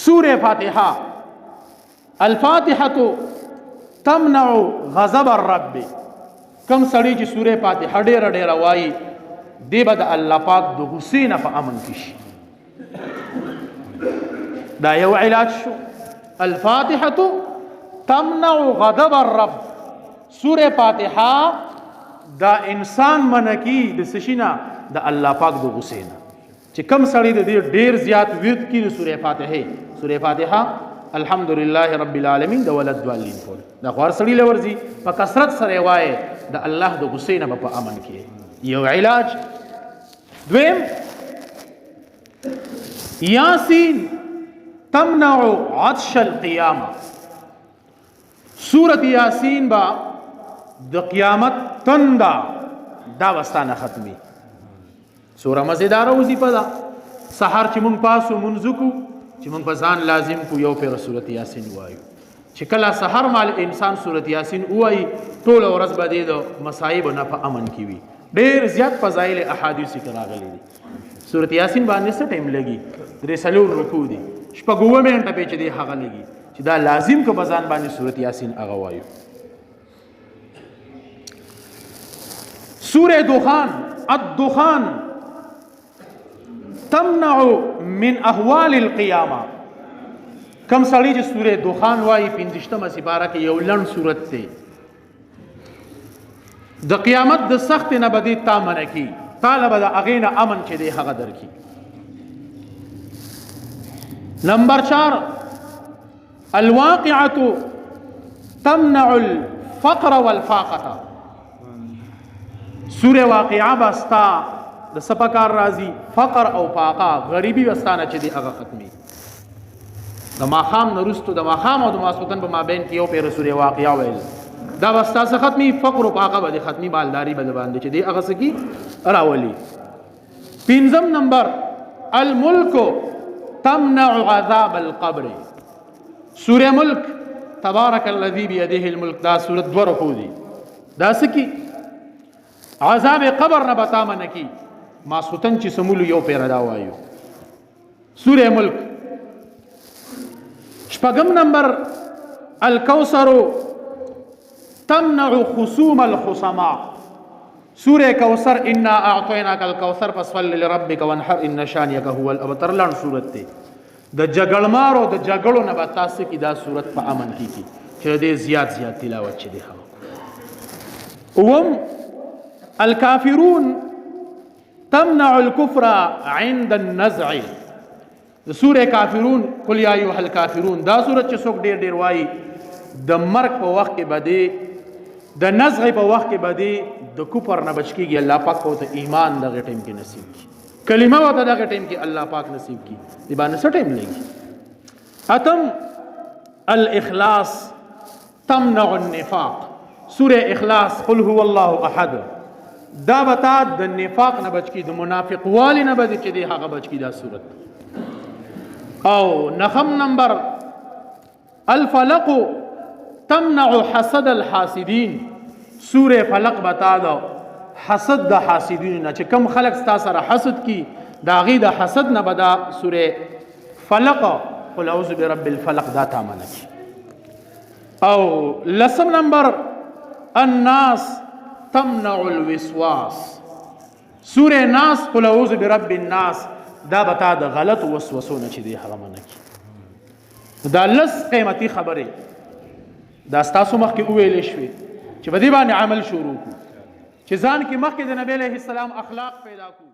سوره فاتحه، الفاتحه تمنع غضب الرب. کم سړی چې سوره فاتحه ډیره ډیره وایي، دی به د الله پاک د غصې نه په امن کې شي. دا یو علاج شو، الفاتحه تمنع غضب الرب. سوره فاتحه دا انسان منکی د سشینا، د الله پاک د غصې نه. چې کم سړی د دې ډیر زیات ورد کی د سوره فاتحه، سوره فاتحه الحمدلله رب العالمین د ولد دوالین پورې، دا غوړ سړی لورځي په کثرت سره وای، د الله د غصې نه په امن کې. یو علاج. دویم، یاسین تمنع عطش القیامه. سورت یاسین با د قیامت تندا دا وستانه ختمي. سوره مزیدار وظیفه ده. سحر چې مونږ پاسو منځ کو، چې مونږ په ځان لازم کو، یو پیر سورت یاسین وایو. چې کله سحر مال انسان سورت یاسین وایي، ټول ورځ به د مصايب نه په امن کې وي. ډیر زیات فضایل احادیث کې راغلي دي. سورت یاسین باندې څه ټایم لګي؟ درې څلور رکوع دي، شپږ اووه منټه پې چې دی هغه لګي. چې دا لازم که په ځان باندې سورت یاسین هغه وایو. سوره دخان، الدخان تمنع من احوال القیامه. کم سړی چې سوره دخان وایي، 25مه سپاره کې یو لنډ سورت دی، د قیامت د سخت نه بدی تا منع کی، طالب د هغې نه امن چې دی هغه درکي. نمبر 4، الواقعة تمنع الفقر والفاقة. سوره واقعه بستا د سپکار راضی، فقر او فاقه، غریبی وستانه چې دی هغه ختمي. د ماخام نرستو، د ماخام او د ماسوتن په مابین کې یو پیر سوره واقعه ویل، دا وستا څخه ختمي، فقر او فاقه به ختمي، مالداری به باندې چې دی هغه سکی راولي. پنځم نمبر، الملک تمنع عذاب القبر. سوره ملک، تبارک الذي بيده الملک، دا سوره دوه رکوع دي، دا سکی عذاب قبر نه بتا من کی. ما سوتن چې سمول یو پیر دا وایو سوره ملک. شپږم نمبر، الکوثر تمنع خصوم الخصماء. سوره کوثر، انا اعطيناك الكوثر فصل لربك وانحر ان شانئك هو الابتر، لړ صورت ته د جګړمارو د جګړو نه به تاسو کې دا صورت په امن کې کی، چې دې زیات زیات تلاوت چې دی هغه. اوم، الكافرون تمنع الكفر عند النزع. د سوره کافرون، قل یا ایها الکافرون، دا سوره چې څوک ډیر ډیر وایي، د مرګ په وخت کې بده، د نزع په وخت کې بده د کفر نه بچ کیږي. الله پاک په ایمان دغه ټیم کې نصیب کی، کلمه وته دغه ټیم کې الله پاک نصیب کی. دی باندې څه ټیم لګي؟ اتم، الاخلاص تمنع النفاق. سوره اخلاص، قل هو الله احد، دا بتا د نفاق نه بچ کی، د منافق والی نه بچ کی دی هغه بچ کی دا صورت. او نخم نمبر، الفلق تمنع حسد الحاسدین. سوره فلق بتا دو حسد د حاسدین نه، چې کم خلق ستا سره حسد کی، دا غي د حسد نه بدا سوره فلق، قل اعوذ برب الفلق، دا تا منع کی. او لسم نمبر، الناس تمنع الوسواس. سوره ناس، قل اعوذ برب الناس، دا بتا د غلط وسوسو نه چې دی هغه منع کی. دا لس قیمتي خبرې دا ستاسو مخکې وویلې شوې، چې په دې باندې عمل شروع کو، چې ځان کې مخکې د نبی علیه السلام اخلاق پیدا کو.